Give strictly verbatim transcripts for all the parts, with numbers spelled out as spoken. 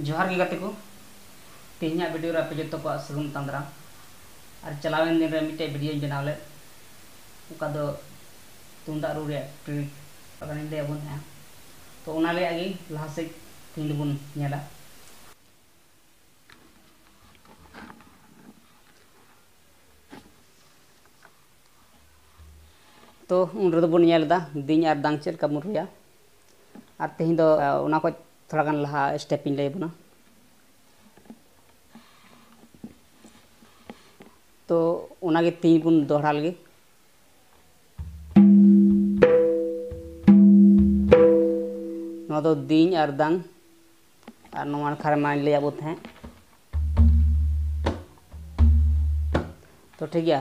ᱡᱚᱦᱟᱨ ᱜᱮ ᱜᱟᱛᱮ ᱠᱚ, ᱛᱮᱦᱮᱧᱟᱜ ᱵᱷᱤᱰᱤᱭᱳ ᱨᱮ ᱟᱯᱮ ᱡᱚᱛᱚ ᱠᱚᱣᱟᱜ ᱥᱟᱹᱜᱩᱱ ᱛᱟᱸᱫᱽᱨᱟᱢ᱾ ᱟᱨ ᱪᱟᱞᱟᱣᱮᱱ ᱫᱤᱱ ᱨᱮ ᱢᱤᱫᱴᱮᱡ ᱵᱷᱤᱰᱤᱭᱳᱧ ᱵᱮᱱᱟᱣ ᱞᱮᱫ, ᱚᱠᱟ ᱫᱚ ᱛᱩᱢᱫᱟᱜ ᱨᱩ ᱨᱮᱭᱟᱜ ᱴᱨᱤᱠ ᱚᱱᱟᱧ ᱞᱟᱹᱭ ᱟᱵᱚᱱ ᱛᱟᱦᱮᱸᱜᱼᱟ᱾ ᱛᱚ ᱚᱱᱟ ᱨᱮᱭᱟᱜ ᱜᱮ ᱞᱟᱦᱟ ᱥᱮᱫ ᱛᱮᱦᱮᱧ ᱫᱚᱵᱚᱱ ᱧᱮᱞᱟ᱾ ᱛᱚ ᱩᱱ ᱨᱮᱫᱚ ᱵᱚᱱ ᱧᱮᱞ ᱮᱫᱟ ᱫᱤᱧ ᱟᱨ ᱫᱟᱝ ᱪᱮᱫ ᱞᱮᱠᱟ ᱵᱚᱱ ᱨᱩᱭᱟ᱾ ᱟᱨ ᱛᱮᱦᱮᱧ ᱫᱚ ᱚᱱᱟ ᱠᱷᱚᱡ ᱛᱷᱚᱲᱟ ᱜᱟᱱ ᱞᱟᱦᱟ ᱥᱴᱮᱯ ᱤᱧ ᱞᱟᱹᱭ ᱟᱵᱚᱱᱟ᱾ ᱛᱚ ᱚᱱᱟᱜᱮ ᱛᱮᱦᱮᱧ ᱵᱚᱱ ᱫᱚᱦᱲᱟ ᱞᱮᱜᱮ᱾ ᱱᱚᱣᱟ ᱫᱚ ᱫᱤᱧ ᱟᱨ ᱫᱟᱝ, ᱟᱨ ᱱᱚᱣᱟ ᱱᱟᱠᱷᱟ ᱨᱮ ᱢᱟᱧ ᱞᱟᱹᱭᱟᱫ ᱵᱚ ᱛᱟᱦᱮᱸᱫ᱾ ᱛᱚ ᱴᱷᱤᱠ ᱜᱮᱭᱟ,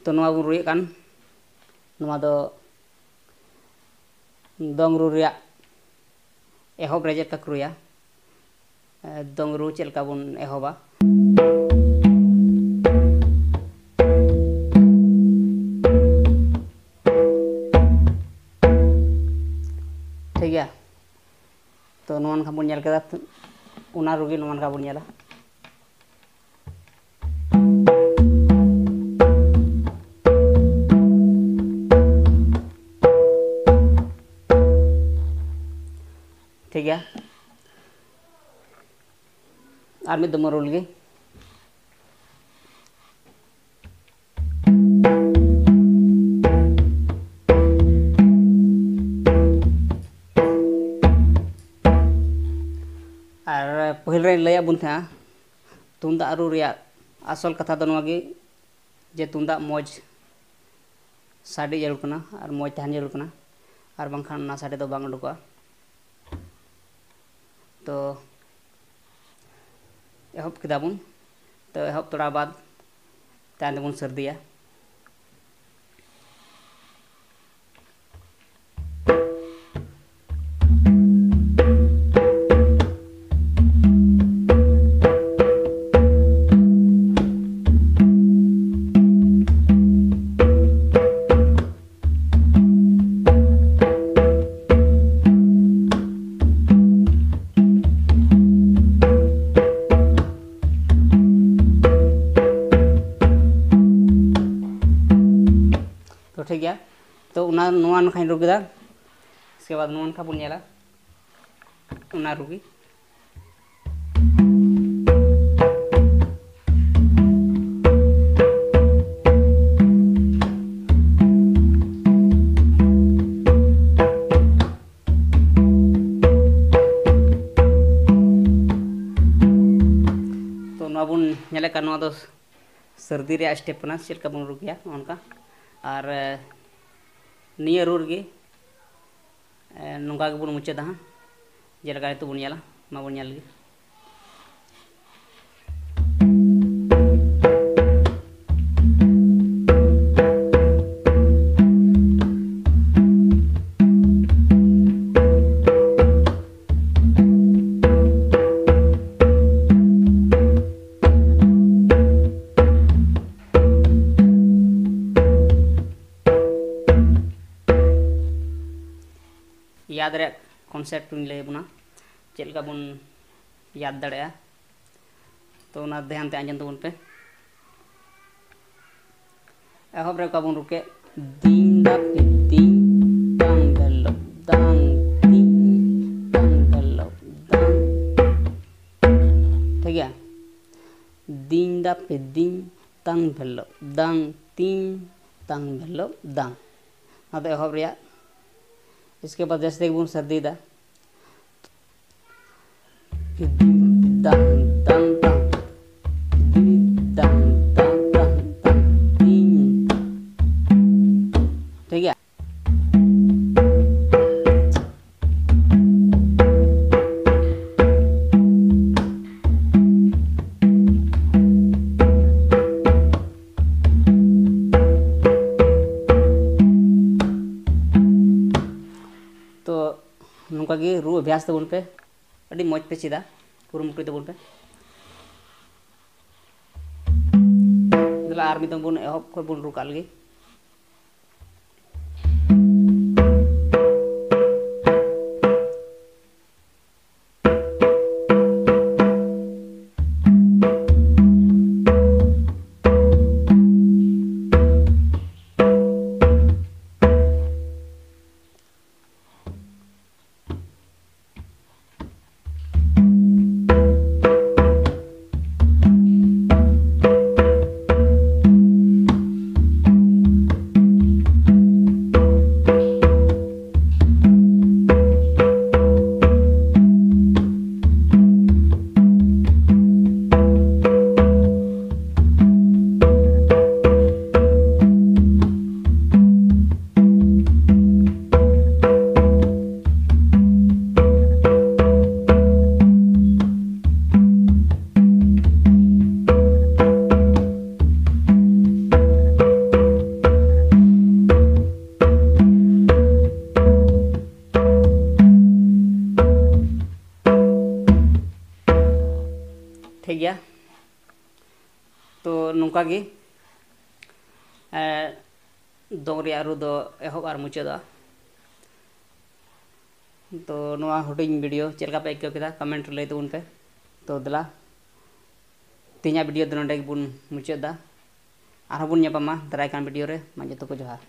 ᱛᱚ ᱱᱚᱣᱟ ᱵᱚᱱ ᱨᱩᱭᱮᱫ ᱠᱟᱱ, ᱱᱚᱣᱟ ᱫᱚ ᱫᱚᱝ ᱨᱩ ᱨᱮᱭᱟᱜ ᱮᱦᱚᱵ ᱨᱮ ᱪᱮᱫ ᱞᱮᱠᱟ ᱠᱚ ᱨᱩᱭᱟ, ᱫᱚᱝ ᱨᱩ ᱪᱮᱫ ᱞᱮᱠᱟ ᱵᱚᱱ ᱮᱦᱚᱵᱟ᱾ ᱴᱷᱤᱠ ᱜᱮᱭᱟ, ᱛᱚ ᱱᱚᱣᱟ ᱱᱟᱠᱷᱟ ᱵᱚᱱ ᱧᱮᱞ ᱠᱮᱫᱟ, ᱚᱱᱟ ᱨᱩᱜᱮ ᱱᱚᱣᱟ ᱱᱟᱠᱷᱟ ᱵᱚᱱ ᱧᱮᱞᱟ᱾ ᱴᱷᱤᱠ ᱜᱮᱭᱟ, ᱟᱨ ᱢᱤᱫ ᱫᱚᱢ ᱨᱩ ᱞᱮᱜᱮ᱾ ᱟᱨ ᱯᱟᱹᱦᱤᱞ ᱨᱮᱧ ᱞᱟᱹᱭᱟᱫ ᱵᱚᱱ ᱛᱟᱦᱮᱸᱜᱼᱟ, ᱛᱩᱢᱫᱟᱜ ᱨᱩ ᱨᱮᱭᱟᱜ ᱟᱥᱚᱞ ᱠᱟᱛᱷᱟ ᱫᱚ ᱱᱚᱣᱟ ᱜᱮ ᱡᱮ ᱛᱩᱢᱫᱟᱜ ᱢᱚᱡᱽ ᱥᱟᱰᱮ ᱡᱟᱹᱨᱩᱲ ᱠᱟᱱᱟ ᱟᱨ ᱢᱚᱡᱽ ᱛᱟᱦᱮᱱ ᱡᱟᱹᱨᱩᱲ ᱠᱟᱱᱟ, ᱟᱨ ᱵᱟᱝᱠᱷᱟᱱ ᱚᱱᱟ ᱥᱟᱰᱮ ᱫᱚ ᱵᱟᱝ ᱩᱰᱩᱠᱚᱜᱼᱟ᱾ ᱛᱚ ᱮᱦᱚᱵ ᱠᱮᱫᱟ ᱵᱚᱱ, ᱛᱚ ᱮᱦᱚᱵ ᱛᱚᱲᱟ ᱵᱟᱫ ᱛᱟᱭᱚᱢ ᱛᱮᱵᱚᱱ ᱥᱟᱹᱨᱫᱤᱭᱟ᱾ ᱴᱷᱤᱠ ᱜᱮᱭᱟ᱾ ᱛᱚ ᱚᱱᱟ, ᱱᱚᱣᱟ ᱱᱟᱠᱷᱟᱧ ᱨᱩ ᱠᱮᱫᱟ᱾ ᱤᱥᱠᱮ ᱵᱟᱫ ᱱᱚᱣᱟ ᱱᱟᱠᱷᱟ ᱵᱚᱱ ᱧᱮᱞᱟ, ᱚᱱᱟ ᱨᱩ ᱜᱮ᱾ ᱛᱚ ᱱᱚᱣᱟ ᱵᱚᱱ ᱧᱮᱞᱮᱫ ᱠᱟᱱ, ᱱᱚᱣᱟ ᱫᱚ ᱥᱟᱹᱨᱫᱤ ᱨᱮᱭᱟᱜ ᱥᱴᱮᱯ ᱠᱟᱱᱟ, ᱪᱮᱫ ᱞᱮᱠᱟ ᱵᱚᱱ ᱨᱩ ᱠᱮᱭᱟ ᱱᱚᱜᱼᱚ ᱱᱚᱝᱠᱟ᱾ ᱟᱨ ᱮ, ᱱᱤᱭᱟᱹ ᱨᱩ ᱨᱮᱜᱮ ᱮ, ᱱᱚᱝᱠᱟ ᱜᱮᱵᱚᱱ ᱢᱩᱪᱟᱹᱫᱟ ᱦᱟᱸᱜ, ᱡᱮᱞᱮᱠᱟ ᱱᱤᱛᱚᱜ ᱵᱚᱱ ᱧᱮᱞᱟ, ᱢᱟᱵᱚᱱ ᱧᱮᱞ ᱞᱮᱜᱮ᱾ ᱭᱟᱫ ᱨᱮᱭᱟᱜ ᱠᱚᱱᱥᱮᱯᱴ ᱤᱧ ᱞᱟᱹᱭ ᱟᱵᱚᱱᱟ, ᱪᱮᱫ ᱞᱮᱠᱟ ᱵᱚᱱ ᱭᱟᱫ ᱫᱟᱲᱮᱭᱟᱜᱼᱟ᱾ ᱛᱚ ᱚᱱᱟ ᱫᱷᱮᱭᱟᱱ ᱛᱮ ᱟᱸᱡᱚᱢ ᱛᱟᱵᱚᱱ ᱯᱮ᱾ ᱮᱦᱚᱵ ᱨᱮ ᱚᱠᱟ ᱵᱚᱱ ᱨᱩ ᱠᱮᱫ, ᱫᱤᱱ ᱫᱟ ᱯᱮ ᱫᱤᱱ, ᱫᱟᱝ ᱫᱮᱞᱚ ᱫᱟᱝ, ᱫᱤᱱ ᱫᱟᱝ ᱫᱮᱞᱚ ᱫᱟᱝ᱾ ᱴᱷᱤᱠ ᱜᱮᱭᱟ? ᱫᱤᱱ ᱫᱟ ᱯᱮ ᱫᱤᱱ, ᱛᱟᱝ ᱵᱷᱮᱞᱚ ᱫᱟᱝ, ᱛᱤᱧ ᱛᱟᱝ ᱵᱷᱮᱞᱚ ᱫᱟᱝ᱾ ᱱᱚᱣᱟ ᱫᱚ ᱮᱦᱚᱵ ᱨᱮᱭᱟᱜ᱾ ᱤᱥᱠᱮ ᱵᱟᱫ ᱡᱟᱹᱥᱛᱤ ᱜᱮᱵᱚᱱ ᱥᱟᱹᱨᱫᱤᱭᱮᱫᱟ᱾ ᱫᱟᱝ, ᱫᱟᱝ, ᱫᱟᱝ, ᱫᱤ, ᱫᱟᱝ, ᱫᱟᱝ, ᱫᱟᱝ, ᱫᱟᱝ, ᱫᱤᱧ᱾ ᱴᱷᱤᱠ ᱜᱮᱭᱟ? ᱛᱚ ᱱᱚᱝᱠᱟ ᱜᱮ ᱨᱩ ᱚᱵᱷᱭᱟᱥ ᱛᱟᱵᱚᱱ ᱯᱮ, ᱟᱹᱰᱤ ᱢᱚᱡᱽ ᱯᱮ ᱪᱮᱫᱟ, ᱠᱩᱨᱩᱢᱩᱴᱩᱭ ᱛᱟᱵᱚᱱ ᱯᱮ᱾ ᱫᱮᱞᱟ ᱟᱨ ᱢᱤᱫ ᱫᱚᱢ ᱵᱚᱱ ᱮᱦᱚᱵ ᱠᱷᱚᱱ ᱵᱚᱱ ᱨᱩ ᱠᱟᱜ ᱞᱮᱜᱮ᱾ ᱴᱷᱤᱠ ᱜᱮᱭᱟ᱾ ᱛᱚ ᱱᱚᱝᱠᱟ ᱜᱮ ᱫᱚᱝ ᱨᱮᱭᱟᱜ ᱨᱩ ᱫᱚ ᱮᱦᱚᱵ ᱟᱨ ᱢᱩᱪᱟᱹᱫᱚᱜᱼᱟ᱾ ᱛᱚ ᱱᱚᱣᱟ ᱦᱩᱰᱤᱧ ᱵᱷᱤᱰᱤᱭᱳ ᱪᱮᱫ ᱞᱮᱠᱟ ᱯᱮ ᱟᱹᱭᱠᱟᱹᱣ ᱠᱮᱫᱟ, ᱠᱚᱢᱮᱱᱴ ᱨᱮ ᱞᱟᱹᱭ ᱛᱟᱵᱚᱱ ᱯᱮ᱾ ᱛᱚ ᱫᱮᱞᱟ, ᱛᱮᱦᱮᱧᱟᱜ ᱵᱷᱤᱰᱤᱭᱳ ᱫᱚ ᱱᱚᱰᱮ ᱜᱮᱵᱚᱱ ᱢᱩᱪᱟᱹᱫ ᱮᱫᱟ᱾ ᱟᱨᱦᱚᱸ ᱵᱚᱱ ᱧᱟᱯᱟᱢᱟ ᱫᱟᱨᱟᱭ ᱠᱟᱱ ᱵᱷᱤᱰᱤᱭᱳ ᱨᱮ᱾ ᱢᱟ ᱡᱚᱛᱚ ᱠᱚ ᱡᱚᱦᱟᱨ᱾